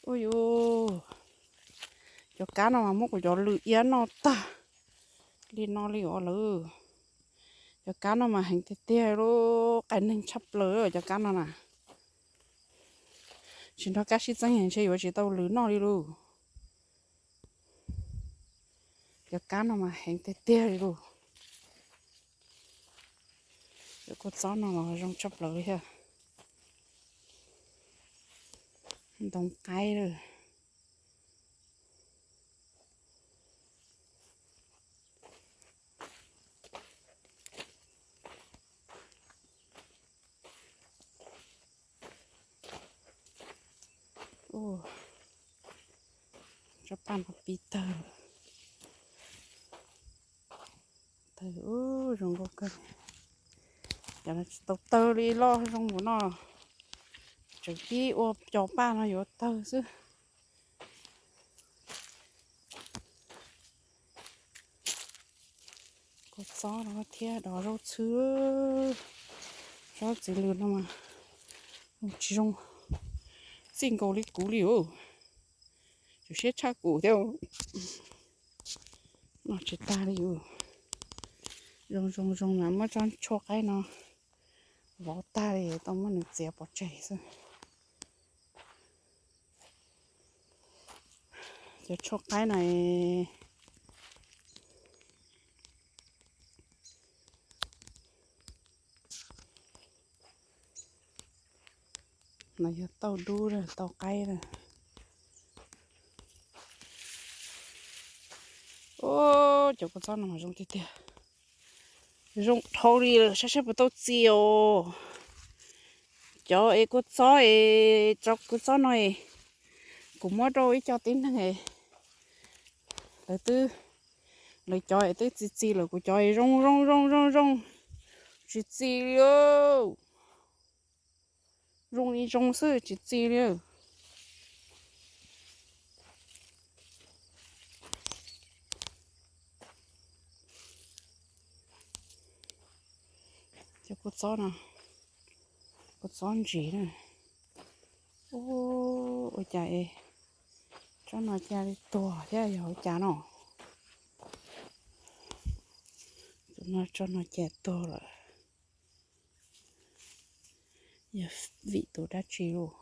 Ua yus, cov kab no mas muab kuv cov lws iab noj tag li no li os lawm. Cov kab no mas heev tiag tiag lauj, qias neeg tshaj plaws cov kab no na. Tsis nrog kab sib txeeb ntshe yuav tsis tau lws noj li lauj. Cov kab no mas heev tiag tiag li lauj. Cov kua txob no los zoo tshaj plaws li thiab. Ntoo qaib lawm. Tsob paj no pib tawg, tawg zoo nkauj kawg. Cov no tsis tau tawg li, loj zoo npaum no, tseem pib ua cov paj no yuav tawg xwb. Kua txob no thiab dov zaub txhwb, tsob txiv lws no mas tsis zoo, txij nkaus li kuv li os. Tsum siab tshaj kuv thiab. Noj tsis tag li os. Zoo zoo zoo mas muab tsob tshuaj qaib no vov tag li tau muab nws txiav pov tseg xwb. Cov tshuaj qaib no, no yog tauj dub, tauj qaib. Ub, cov kua txob no mas zoo tiag tiag. Zoo dhau li lawm, saib saib puas tau txi os. Cov es kua txob es, cov kua txob no es, kuv muab rau ib co tib neeg es, lawv twb, lawv cov es twb txi txi lawm, kuv cov es zoo zoo zoo zoo zoo, tsis txi li. Zoo li zoo xwb tsis txi li. Cov kua txob no, kua txob ntsis na. Ua cas es tsob no cia li tuag thiab yog ua cas no? Tus no tsob no cia tuag lawm. Yog vim tus dab tsi lauj?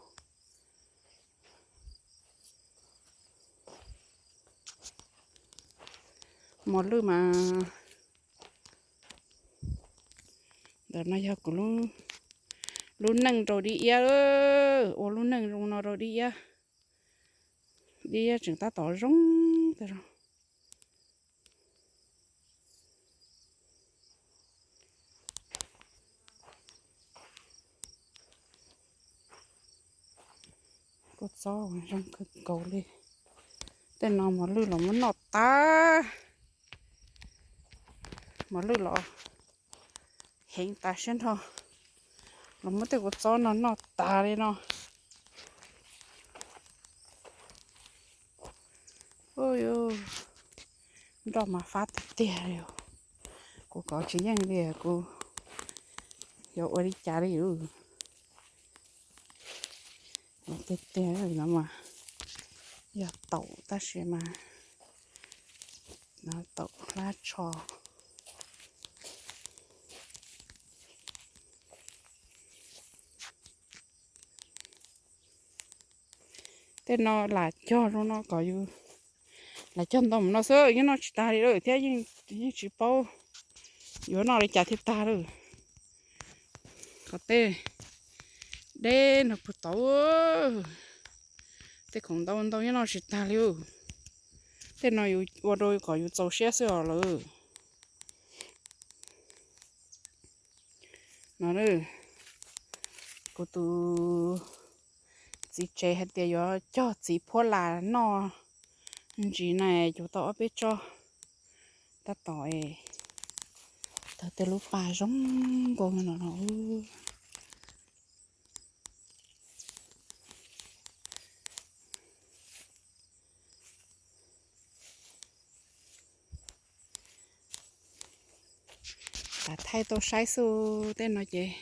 Mos lwj mas, ntawm no yog kuv lub neej rau dib iab, ua lub neej zoo no rau dib iab. Dib iab tseem tab tom zoo tag zog. Kua txob zoo kawg nkaus li. Tej no mos lwj los muab noj tag. Mos lwj los heev tas siab nrho, los muab tej kua txob no noj tas li no. Nroj mas fab tiag tiag li. Kuv kov tsis yeej li, kuv yuav ua li cas li. Tiag tiag no mas yog taum tab sis mas taum hlab tsho. Tej no lam cog zoo no kom yus, lam cog ntau mus no xwb yeej noj tsis tag li lawm thiab, yeej tsis paub yuav noj li cas thiaj tag lawm. Qhov tej deb no puag tod, tej khoom ntau ntau yeej noj tsis tag li. Tej no yus ua rau kom yus txaus siab xwb os lawm. No, kuv tus txiv tsev hais tias yuav cog txiv phuab las noj ntsis na, cug tau ob peb tsob. Tab tom tawg tej lub pas zoo nkauj no no. Lam thaij tau saib xwb, tej no ces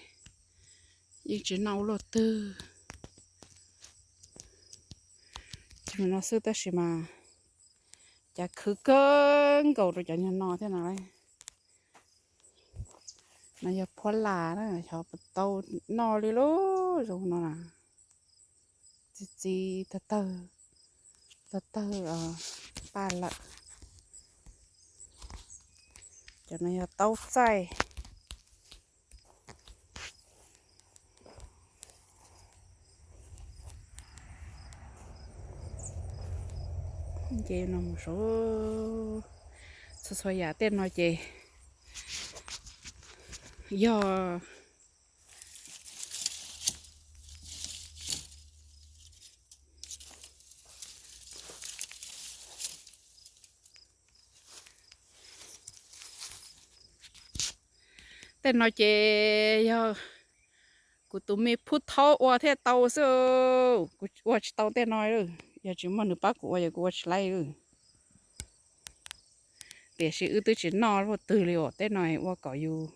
yeej tsis noj ua luaj twg. cug no xwb tab sis mas cas khwv kawg nkaus rau cov nyuag no thiab no. No yog phuab las na, xyov puas tau noj li lauj. Zoo no na, txi txiv tawg tawg, tawg tawg paj lawm. Cov no yog taub txaij. Ces no mus saud, txhua txhua yam tej no ces yog tej no ces yog kuv tus me phub thaub ua thiaj tau xwb, kuv ua tsis tau tej no. Yog tsis muaj nws pab kuv ua ces kuv ua tsis laib. Tiam sis wb twb tsis noj luaj twg li os, tej no ua kom yus,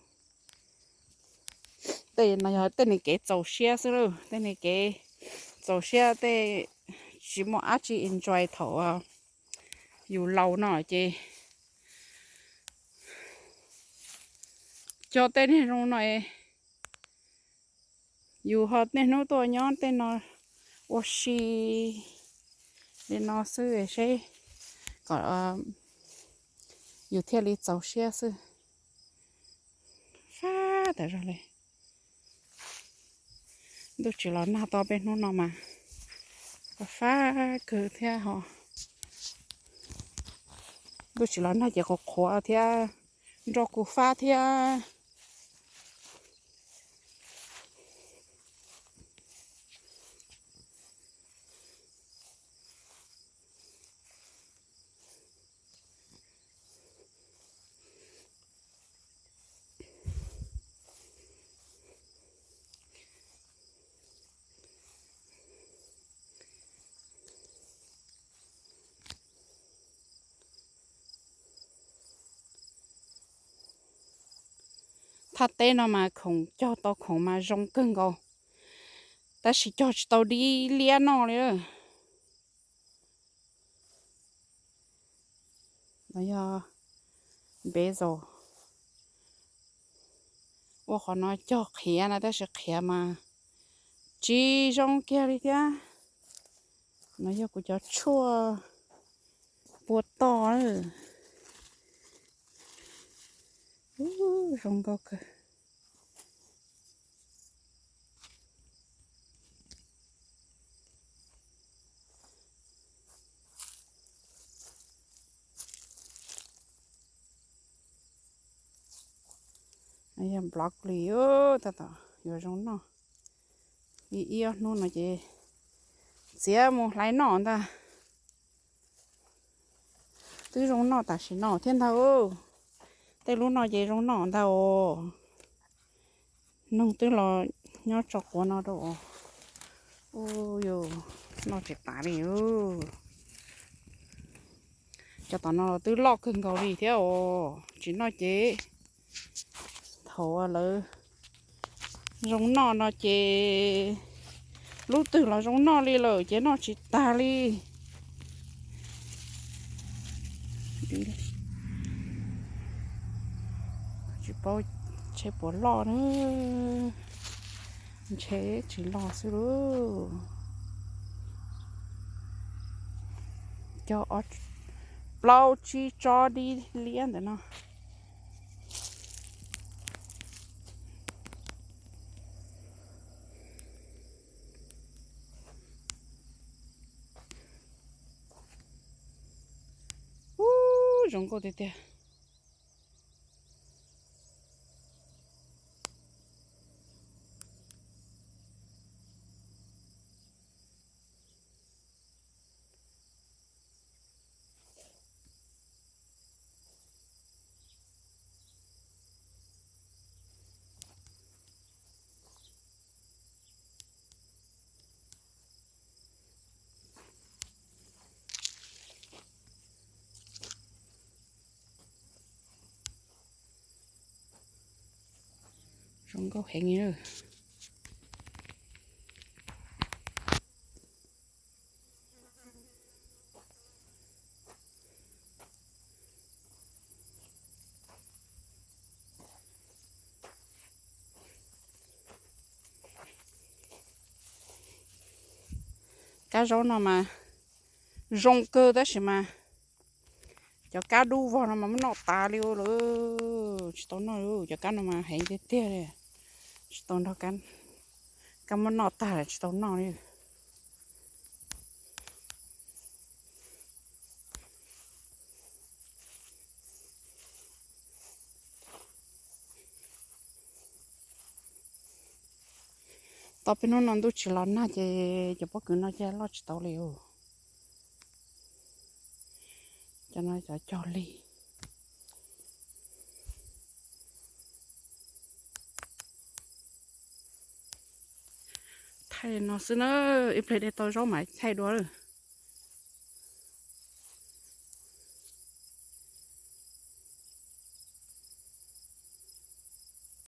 tej no yog tej nws kev txaus siab xwb lauj, tej nws kev txaus siab, tej tsis muaj dab tsi enjoy thaum yus laus no ces cog tej niag zoo no, yus ho niaj hnub tuaj nyob tej no ua si li no xwb seb kom yus thiaj li txaus siab xwb. Fab tas zog li. Ntuj tsis los nag tau peb hnub no mas fab kawg thiab ho. Ntuj tsis los nag ces qhuav qhuav thiab, nroj kuj fab thiab. Thaj teb no mas khoom cog tau khoom mas zoo kawg nkaus, tab sis cog tsis tau dib liab noj li. No yog basil, ua qhov no cog qhiav na tab sis qhiav mas tsis zoo kiag li thiab. No yog kuv cov tshuaj pua toj, zoo nkauj kawg. Yog broccoli, tab tom yuav zoo noj. Ib ob hnub no ces txiav mus hlais noj ntag. Twb zoo noj tam sim no thiab ntag. Tej lub no ces zoo noj ntag os. Noog twb los nyob tso quav no rau os. Ub, yus noj tsis tas li. Cov tom no los twb loj kawg nkaus li thiab os, tsis noj ces thaum lawv zoo noj no ces lub twg los zoo noj li lawm ces noj tsis tag li. Tsis paub ntshe puas loj na, ntshe tsis loj xwb lauj. Cog plaub tsib tsob dib liab ntawm no. Ub, zoo nkauj tiag tiag. Zoo nkauj heev li. Kab zaub no mas zoo kawg tab sis mas cov kab dub vog no mas muab noj tas li lawm, tsis tau noj li. Cov kab no mas heev tiag tiag li, tsis tau nrog kab muab noj tag lawm tsis tau noj li. Tau peb hnub no ntuj tsis los nag ces cov pob kws no ces loj tsis tau li os. Cov no cov cog lig. Thaij li no xwb na, ib pliag de tau zaub mam thaij dua.